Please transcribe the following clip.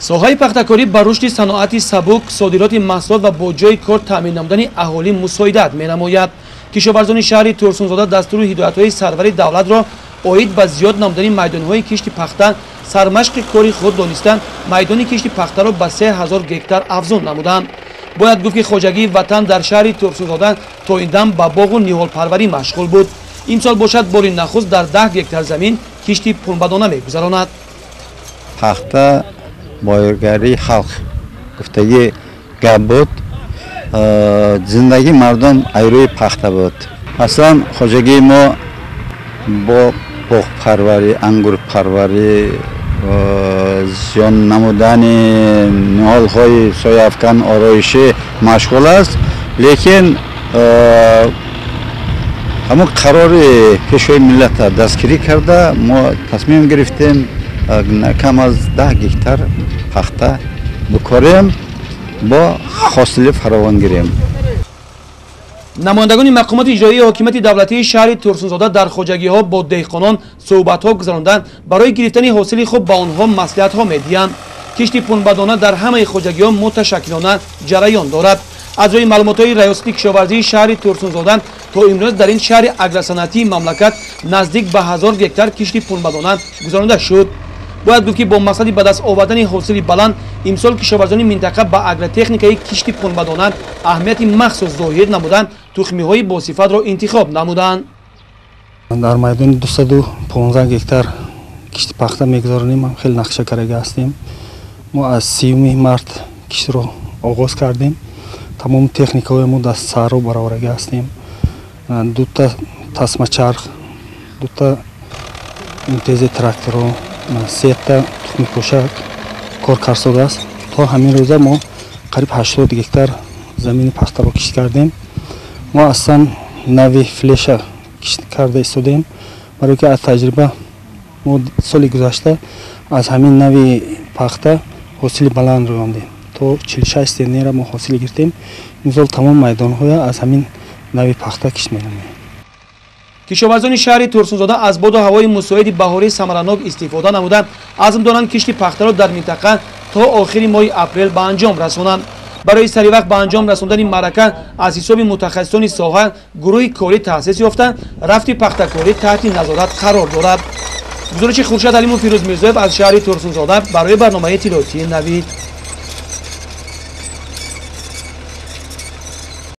Соҳаи пахтакорӣ ба рушди саноати сабук, содироти маҳсулот ва бо ҷойи кор таъмин намудани аҳолӣ мусоидат менамояд. Кишоварзони шаҳри Турсунзода дастуру ҳидоятҳои сарвари давлатро оид ба зиёд намудани майдонҳои кишти пахта сармашқи кори худ дониста, майдони кишти пахтаро ба 3000 гектар афзун намуданд. Бояд гуфт, ки хоҷагии ватан дар шаҳри Турсунзода то ин дам ба боғу ниҳолпарварӣ машғул буд. Имсол бошад, бори нахуст дар 10 гектар замин кишти пунбадона мегузаронад. Пахта бойгарии халқ гуфтагӣ гап буд. Зиндагии мардум айрӯи пахта буд. Аслан хоҷагии мо бо боғпарварӣ, ангурпарварӣ, зиён намудани ниҳолҳои сояафкан, ороишӣ машғул аст, лекин ҳамон қарори Пешвои миллата дастгирӣ карда, мо тасмим гирифтем кам аз 10 гектар пахта бикорем, бо ҳосили фаровон гирем. Намояндагони мақомоти иҷроии ҳокимияти давлатии шаҳри Турсунзода дар хоҷагиҳо бо деҳқонон суҳбатҳо гузаронданд, барои гирифтани ҳосили хуб ба онҳо маслиҳатҳо медиҳанд. Кишти пунбадона дар ҳамаи хоҷагиҳо муташаккилона ҷараён дорад. Аз рӯи маълумотҳои раёсати кишоварзии шаҳри Турсунзода, то имрӯз дар ин шаҳри агросанаъатии мамлакат наздик ба 1000 гектар кишти пунбадона гузаронида шуд. Бояд гуфт, ки бо мақсади ба даст овардани ҳосили баланд имсол кишоварзони минтақа ба агротехникаи кишти пунбадона аҳамияти махсус зоҳир намуданд, тухмиҳои босифатро интихоб намуданд. Дар майдони 215 гектар кишти пахта мегузаронем, хеле нақша карда ҳастем. Мо аз 30 март киштро оғоз кардем. Тамоми техникаҳои мо дар саҳро бароварда ҳастем. Дута тасмачарх, дута МТЗ тракторо, сета тухмипошак кор карсодааст. То ҳамин рӯза мо қариб 80 гектар замини пахтаро кишт кардем. Мо аслан нави флеша кишт карда истодем, барое ки аз таҷриба мо соли гузашта аз ҳамин нави пахта ҳосили баланд рондем. То 46 центнера мо ҳосил гирифтем. Имсол тамом майдонҳоя аз ҳамин нави пахта кишт менамоем. Кишоварзони шаҳри Турсунзода аз боду ҳавои мусоиди баҳории самаранок истифода намуда, азм доранд кишти пахтаро дар минтақа то охири моҳи апрел ба анҷом расонанд. Барои саривақт ба анҷом расондани маърака аз ҳисоби мутахассисони соҳа гурӯҳи корӣ таъсис ёфта, рафти пахтакорӣ таҳти назорат қарор дорад. Гузориши Хуршед Алиму, Фирӯз Мирзоев аз шаҳри Турсунзода барои барномаи иттилоотии Навид.